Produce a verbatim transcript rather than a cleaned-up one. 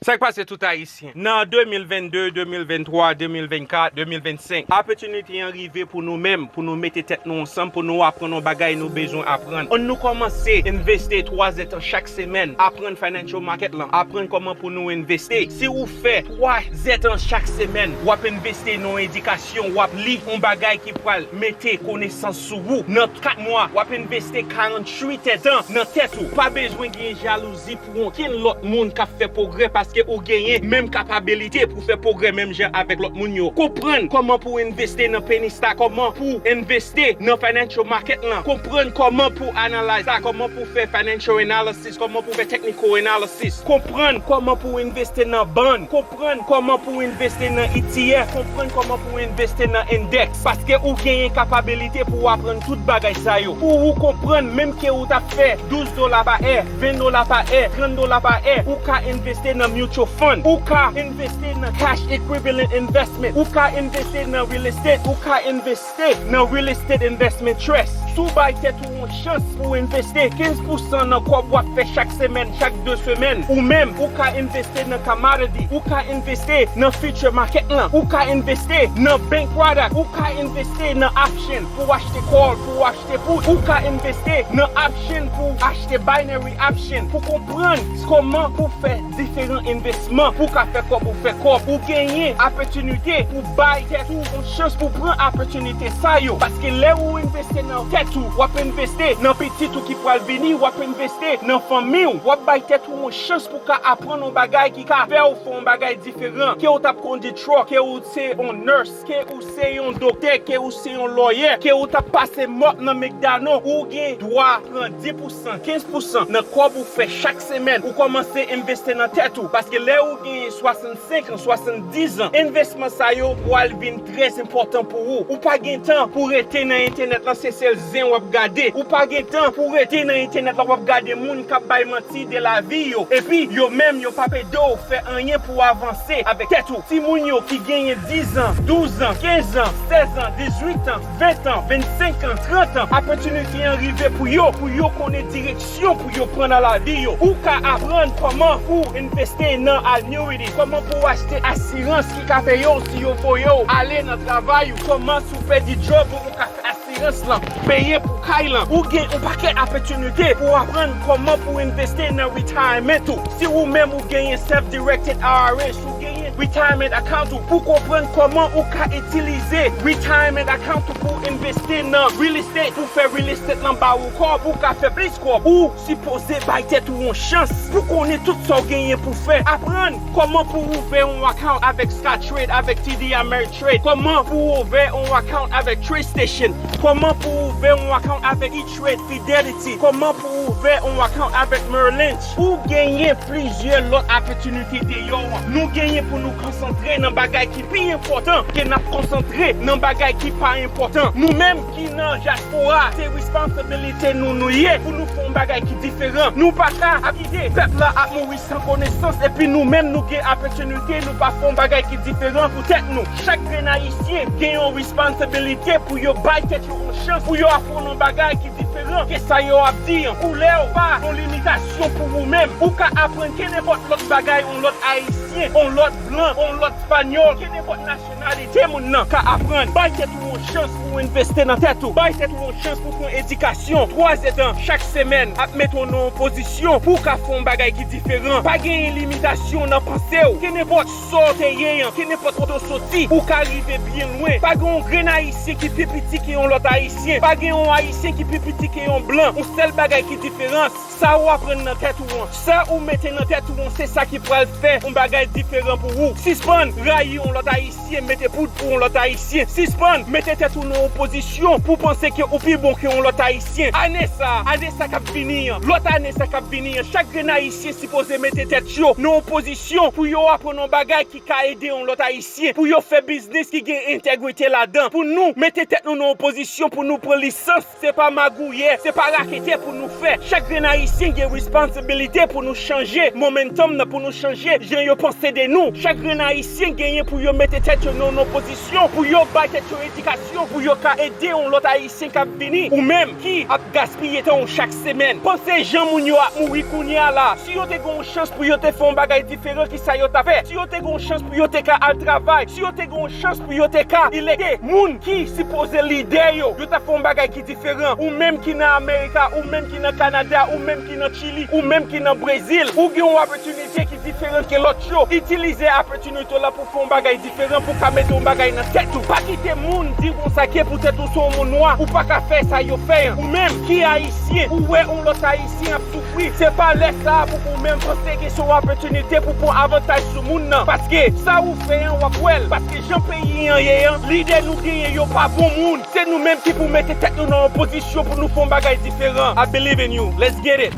Sa k pase tout Ayisyen? Nan de mil vennde, de mil venntwa, de mil vennkat, de mil vennsenk, opòtinite an rive pou nou menm, pou nou mete tèt nou ansanm, pou nou aprann yon bagay nou bezwen aprann. Ann nou kòmanse envesti twa zètan chak semèn, aprann financial market lan, aprann kòman pou nou envesti. Si ou fè twa zètan chak semèn, w ap envesti nan yon edikasyon, w ap li yon bagay ki pral mete konesans sou ou. Nan kat mwa, w ap envesti karannwit èdtan nan tèt ou. Pa bezwen gen jalouzi pou okenn lòt moun k ap fè pwogrè, paske ou genyen menm kapabilite pou fè pwogrè menm jan avèk lòt moun yo. Konprann kòman pou w envesti nan penny stock, kòman pou w envesti nan financial market lan. Konprann kòman pou w analyze sa, kòman pou w fè financial analysis, kòman pou w fè technical analysis. Konprann kòman pou w envesti nan bond, konprann kòman pou w envesti nan E T F, konprann kòman pou w envesti nan index, paske ou genyen kapabilite pou w aprann tout bagay sa yo. Pou ou konprann, menm ke ou t ap fè douz dola pa è, ven dola pa è, trant dola pa è, ou ka envesti nan mutual fund, ou ka envesti nan cash equivalent investment, ou ka envesti nan real estate, ou ka envesti nan real estate investment trust. Si w bay tèt ou yon chans pou w envesti kenz pousan nan kòb w ap fè chak semèn, chak de semèn, ou menm, ou ka envesti nan commodity, ou ka envesti nan future market lan, ou ka envesti nan bank product, ou ka envesti nan option pou w achte call, pou w achte put, ou ka envesti nan option pou w achte binary option, pou konprann kòman pou w fè diferan envestisman pou w ka fè kòb ou fè kòb. Ou genyen opòtinite pou w bay tèt ou yon chans pou w pran opòtinite sa yo. Paske lè ou envesti nan tèt ou, w ap envesti nan pitit ou ki pral vini, w ap envesti nan fanmi w, w ap bay tèt ou yon chans pou w ka aprann yon bagay ki ka fè w fè yon bagay diferan. Ke w t ap kondi truck, ke w se yon nurse, ke ou se yon doktè, ke ou se yon lawyer, ke ou t ap pase mòp nan McDonald, ou gen dwa pran dis pousan, kenz pousan nan kòb ou fè chak semèn. Ou kòmanse envesti nan tèt ou. Paske lè ou genyen swasannsenk an, swasanndis an, envestisman sa yo pral vin trè enpòtan pou ou. Ou pa gen tan pou rete nan entènèt lan, se sèl zen w ap gade. Ou pa gen tan pou rete nan entènèt lan, w ap gade moun k ap bay manti de lavi yo. Epi, yo menm, yo p ap ede w fè anyen pou w avanse avèk tèt ou. Timoun yo ki genyen diz an, douz an, kenz an, sèz an, dizuit an, ven an, vennsenk an, trant an, opòtinite an rive pou yo, pou yo konnen direksyon pou yo pran nan lavi yo. Ou ka aprann kòman pou envesti nan annuity, kòman pou w achte asirans ki ka peye w si yo voye w ale nan travay ou, kòman si w pèdi djòb ou, ou ka fè asirans lan, peye pou kay lan. Ou gen yon pakèt opòtinite pou w aprann kòman pou w envesti nan retirement ou. Si ou menm ou genyen self-directed I R A, si w genyen retirement account ou, pou konprann kòman ou ka itilize retirement account ou pou w envesti nan real estate, pou fè real estate lan ba ou kòb, pou w ka fè plis kòb. Ou sipoze bay tèt ou yon chans pou konnen tout sa w genyen pou fè. Aprann kòman pou w ouvè yon account avèk Scottrade, avèk T D Ameritrade, kòman pou w ouvè yon account avèk TradeStation, kòman pou w ouvè yon account avèk E-Trade, Fidelity, kòman pou w ouvè yon account avèk Merrill Lynch. Ou genyen plizyè lòt opòtinite deyò an. Nou genyen pou nou konsantre nan bagay ki pi enpòtan ke n ap konsantre nan bagay ki pa enpòtan. Nou menm ki nan dyaspora, se responsibility nou nou ye pou nou fè yon bagay ki diferan. Nou pa ka ap kite pèp la ap mouri san konesans, epi nou menm nou gen opòtinite, nou pa fè yon bagay ki diferan pou tèt nou. Chak grenn Ayisyen gen yon responsibility pou yo bay tèt yo yon chans, pou yo aprann yon bagay ki diferan ke sa yo ap di an. Koulè w pa yon limitasyon pou ou menm. Ou ka aprann kenenpòt lòt bagay, yon lòt Ayisyen, yon lòt blan, yon lòt Panyòl, kenenpòt nasyonalite moun nan ka aprann. Bay tèt ou yon chans pou w envesti nan tèt ou. Bay tèt ou yon chans pou w pran edikasyon. Twa zètan chak semèn ap mete w nan yon pozisyon pou w ka fè yon bagay ki diferan. Pa genyen limitasyon nan panse w. Kenenpòt sa w te ye an, kenenpòt kote w soti, ou ka rive byen lwen. Pa gen yon grenn Ayisyen ki pi piti ke yon lòt Ayisyen. Pa gen yon Ayisyen ki pi piti ke yon blan. Yon sèl bagay ki diferans, sa ou aprann nan tèt ou an, sa ou mete nan tèt ou an, se sa ki pral fè yon bagay diferan pou ou. Sispann rayi yon lòt Ayisyen, mete poud pou yon lòt Ayisyen. Sispann mete tèt ou nan yon pozisyon pou panse ke ou pi bon ke yon lòt Ayisyen. Ane sa, ane sa k ap vini an, lòt ane sa k ap vini an, chak grenn Ayisyen sipoze mete tèt yo nan yon pozisyon pou yo aprann yon bagay ki ka ede yon lòt Ayisyen, pou yo fè biznis ki gen entegrite ladan, pou nou mete tèt nou nan yon pozisyon pou nou pran lisans. Se pa magouyè, se pa raketè pou nou fè. Chak grenn Ayisyen gen responsibility pou nou chanje momentum nan, pou nou chanje jan yo panse de nou. Chak grenn Ayisyen genyen pou yo mete tèt yo nan yon pozisyon, pou yo bay tèt yo edikasyon. Pou yo ka ede yon lòt ayisyen k ap vini, ou menm ki ap gaspiye tan w chak semèn. Panse jan moun yo ap mouri kounye a la. Si yo te gen yon chans pou yo te fè yon bagay diferan, ki sa yo ta fè? Si yo te gen yon chans pou yo te ka al travay, si yo te gen yon chans pou yo te ka elekte moun ki sipoze lidè yo, yo ta fè yon bagay ki diferan. Ou menm ki nan Amerika, ou menm ki nan Kanada, ou menm ki nan Chili, ou menm ki nan Brezil, ou gen yon opportunity ki diferan ke lòt yo. Itilize opportunity la pou fè yon bagay diferan, pou ka mete yon bagay nan tèt ou. Pa kite moun di konsa ke poutèt ou se yon moun nwa, ou pa ka fè sa yo fè an. Ou menm ki ayisyen, ou wè yon lòt ayisyen ap soufri. Se pa lè sa a pou ou menm panse ke se yon opportunity pou pran avantaj sou moun nan. Paske sa ou fè an, w ap wè l. Paske jan peyi an ye an, lidè nou genyen yo pa bon moun. Se nou menm ki pou mete tèt nou nan yon pozisyon pou nou fè yon bagay diferan. I believe in you. Let's get it.